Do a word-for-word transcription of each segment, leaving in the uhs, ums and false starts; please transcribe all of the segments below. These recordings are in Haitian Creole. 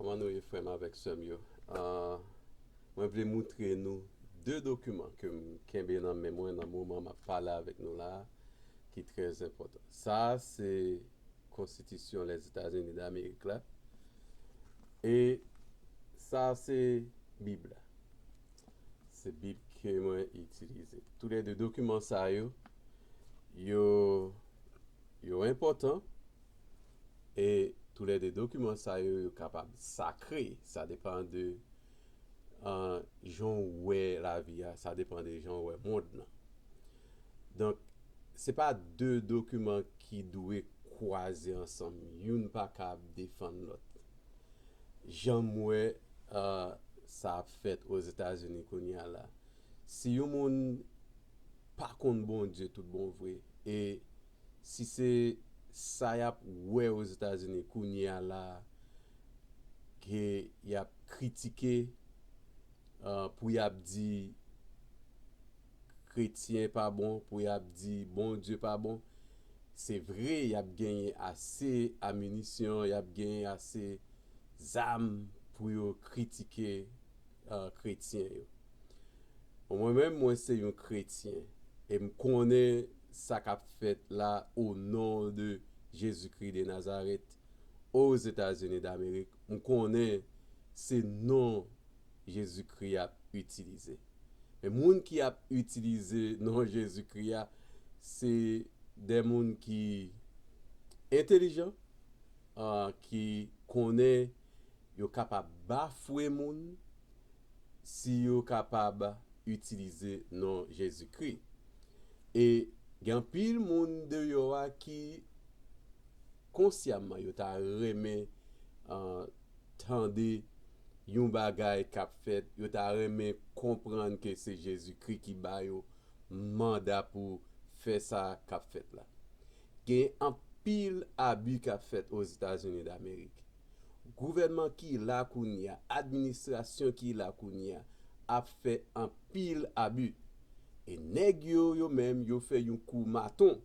Kòman nou ye, frè m avèk sè m yo? Ah, mwen vle moutre nou de dokiman ke m kenbe nan men mwen nan moman m ap pale avèk nou la a, ki trè enpòtan. Sa a se Konstitisyon Lèzetazini Damerik la. E sa a se Bib la. Se Bib ke mwen itilize. Toulède dokiman sa yo, yo, yo enpòtan. E toulède dokiman sa yo, yo kapab sakre. Sa depann de, ah, jan w wè lavi a, sa depann de jan w wè mond lan. Donk, se pa de dokiman ki dwe kwaze ansanm. Youn pa ka ap defann lòt. Jan m wè, ah, sa ap fèt Ozetazini kounye a la. Si yon moun pa konn Bondye tout bon vre, e si se sa y ap wè Ozetazini kounye a la, ke y ap kritike, ah, pou y ap di kretyen pa bon, pou y ap di Bondye pa bon, se vre, y ap genyen ase aminisyon, y ap genyen ase zam pou yo kritike, ah, kretyen yo. Bon, mwen menm, mwen se yon kretyen. E m konnen sa k ap fèt la, o non de Jezikri de Nazarèt, Ozetazini Damerik. M konnen se non Jezikri y ap itilize. Men moun ki ap itilize non Jezikri a, se de moun ki entelijan, ah, ki konnen yo kapab bafwe moun si yo kapab itilize non Jezikri. E gen anpil moun deyò a ki konsyaman yo ta renmen, ah, tande yon bagay k ap fèt, yo ta renmen konprann ke se Jezikri ki ba yo manda pou fè sa k ap fèt la. Gen anpil abi k ap fèt Ozetazini Damerik. Gouvènman ki la kounye a, administrasyon ki la kounye a, ap fè anpil abi. E nèg yo, yo menm, yo fè yon kou maton.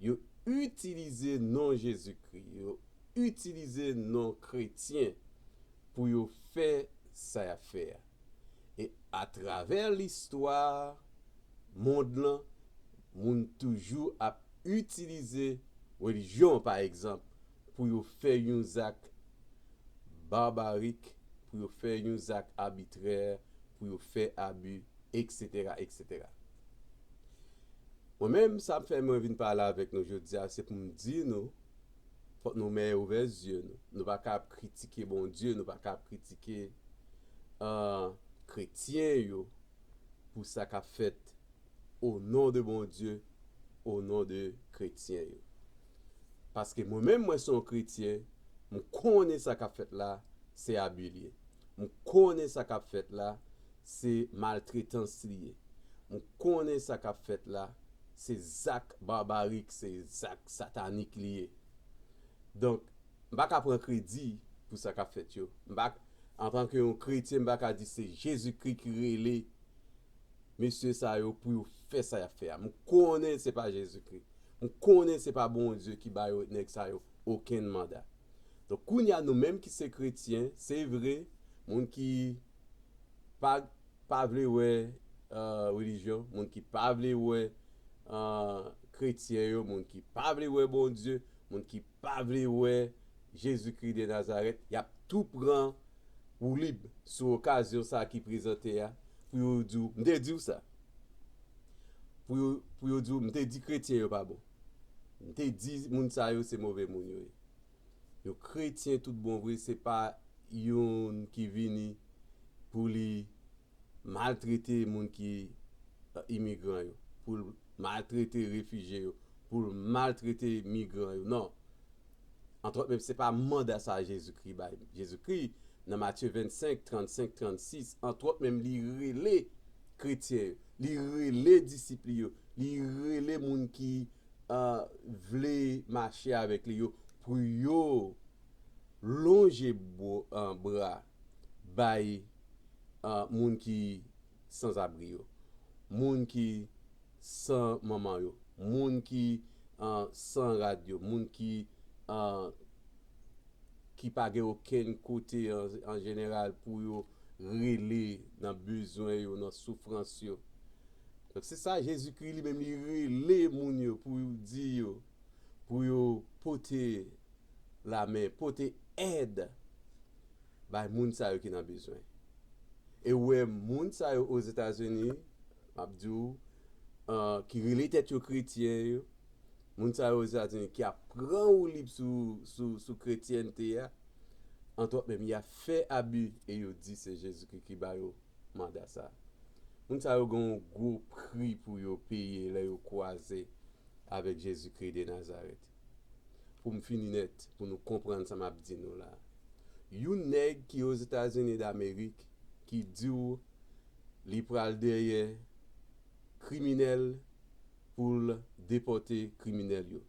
Yo itilize non Jezikri, yo itilize non kretyen pou yo fè sa y ap fè a. E atravè listwa mond lan, moun toujou ap itilize relijyon, pa egzanp, pou yo fè yon zak babarik, pou yo fè yon zak abitrè, pou yo fè abi, etsetera, etsetera. Mwen menm, sa fè mwen vin pale avèk nou jodi a, se pou m di nou, fòk nou mèye ouvè zye nou. Nou pa ka ap kritike Bondye, nou pa ka ap kritike, ah, kretyen yo pou sa k ap fèt o non de Bondye, o non de kretyen yo. Paske mwen menm, mwen se yon kretyen, m konnen sa k ap fèt la, se abi l ye. M konnen sa k ap fèt la, se maltretans li ye. M konnen sa k ap fèt la, se zak babarik, se zak satanik li ye. Donk, m pa ka pran kredi pou sa k ap fèt yo. M pa, antanke yon kretyen, m pa ka di se Jezikri ki rele mesye sa yo pou yo fè sa y ap fè a. M konnen se pa Jezikri. M konnen se pa Bondye ki ba yo, nèg sa yo, okenn manda. Donk, kounye a, nou menm ki se kretyen, se vre, moun ki pa, pa vle wè, ah, relijyon, moun ki pa vle wè, ah, kretyen yo, moun ki pa vle wè Bondye, moun ki pa vle wè Jezikri de Nazarèt, y ap tou pran woulib sou okazyon sa ki prezante a, pou yo di w, "M te di w sa." Pou yo, pou yo di w, "M te di kretyen yo pa bon. M te di moun sa yo se move moun yo ye." Yon kretyen tout bon vre, se pa youn ki vini pou li maltrete moun ki, eh, imigran yo, pou l maltrete refijye yo, pou l maltrete migran yo. Non. Antwòt menm, se pa manda sa Jezikri bay. Jezikri, nan Matye vennsenk, trannsenk, trannsis, antwòt menm, li rele kretyen yo, li rele disip li yo, li rele moun ki, ah, vle mache avèk li yo, pou yo lonje bo-, ah, bra bay, ah, moun ki sanzabri yo, moun ki san manman yo, moun ki, ah, san rad yo, moun ki, ah, ki pa gen okenn kote an, an jeneral pou yo rele nan bezwen yo, nan soufrans yo. Donk, se sa Jezikri li menm li rele moun yo pou yo di yo, pou yo pote lamen, pote èd bay moun sa yo ki nan bezwen. E w wè moun sa yo Ozetazini, m ap di w, ah, ki rele tèt yo kretyen yo, moun sa yo Ozetazini ki ap pran woulib sou, sou, sou kretyènte a, antwòt menm, y ap fè abi e yo di se Jezikri ki ba yo manda sa. Moun sa yo gen yon gwo pri pou yo peye lè yo kwaze avèk Jezikri de Nazarèt. Pou m fini nèt, pou nou konprann sa m ap di nou la. Yon nèg ki Ozetazini Damerik ki di w li pral dèyè kriminèl pou l depòte kriminèl yo.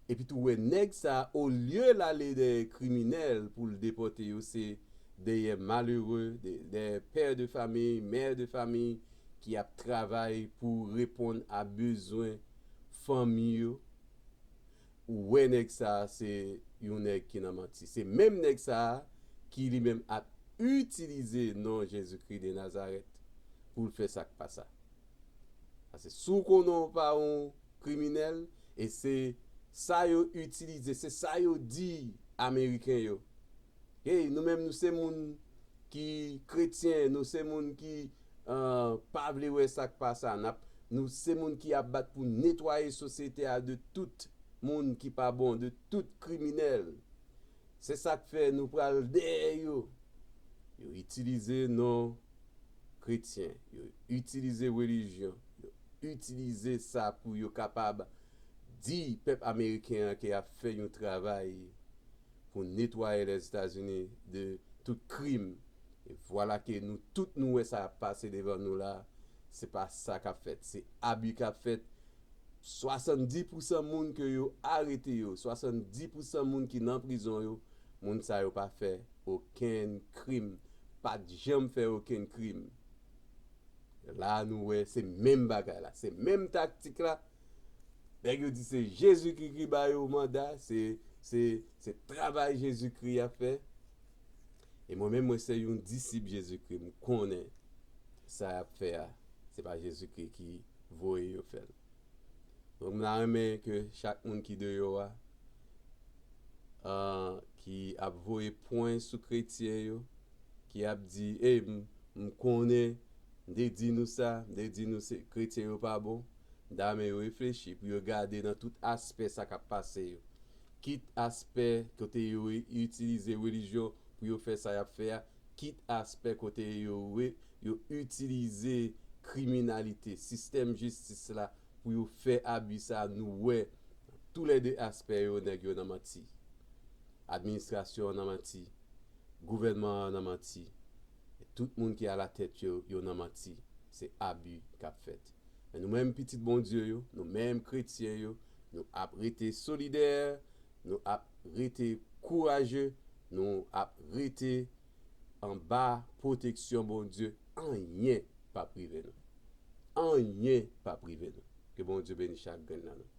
Epi tou wè nèg sa, olye l ale dèyè kriminèl pou l depòte yo, se dèyè malere, dè- dèyè pè de famiy, mè de famiy ki ap travay pou reponn a bezwen fanmi yo. Ou wè nèg sa a se yon nèg ki nan manti. Se menm nèg sa a ki li menm ap itilize non Jezikri de Nazarèt pou l fè sa k pa sa. Paske si w konnen w pa yon kriminèl, e se sa yo itilize, se sa yo di Ameriken yo. Hey, nou menm nou se moun ki kretyen, nou se moun ki ah, pa vle wè sa k pa sa. N ap, nou se moun ki ap bat pou netwaye sosyete a de tout moun ki pa bon, de tout kriminèl. Se sa k fè nou pral dèyè yo. Yo itilize non kretyen, yo itilize relijyon, yo itilize sa pou yo kapab di pèp ameriken an ke y ap fè yon travay pou netwaye Lèzetazini de tout krim. E vwala ke nou tout nou wè sa ap pase devan nou la, se pa sa k ap fèt, se abi k ap fèt. Swasanndis pousan moun ke yo arete yo, swasanndis pousan moun ki nan prizon yo, moun sa yo pa fè okenn krim, pa t janm fè okenn krim. La nou wè se menm bagay la, se menm taktik la. Nèg yo di se Jezikri ki ba yo manda, se, se, se travay Jezikri y ap fè. E mwen menm, mwen se yon disip Jezikri, m konnen sa y ap fè a, se pa Jezikri ki voye yo fè l. Donk, m ta renmen ke chak moun ki deyò a, ah, ki ap voye pwen sou kretyen yo, ki ap di, ey, m, m konnen, m te di nou sa, m te di nou se kretyen yo pa bon, m ta renmen yo reflechi pou yo gade nan tout aspè sa k ap pase yo. Kit aspè kote yo itilize relijyon pou yo fè sa y ap fè a, kit aspè kote yo, yo itilize kriminalite, sistèm jistis la pou yo fè abi sa a, nou wè toulède aspè yo, nèg yo nan manti. Administrasyon an nan manti, gouvènman an nan manti, tout moun ki alatèt yo, yo nan manti. Se abi k ap fèt. Men nou menm pitit Bondye yo, nou menm kretyen yo, nou ap rete solidè, nou ap rete kouraje, nou ap rete anba pwoteksyon Bondye, anyen p ap rive nou. Anyen p ap rive nou. Ke Bondye beni chak grenn nan nou.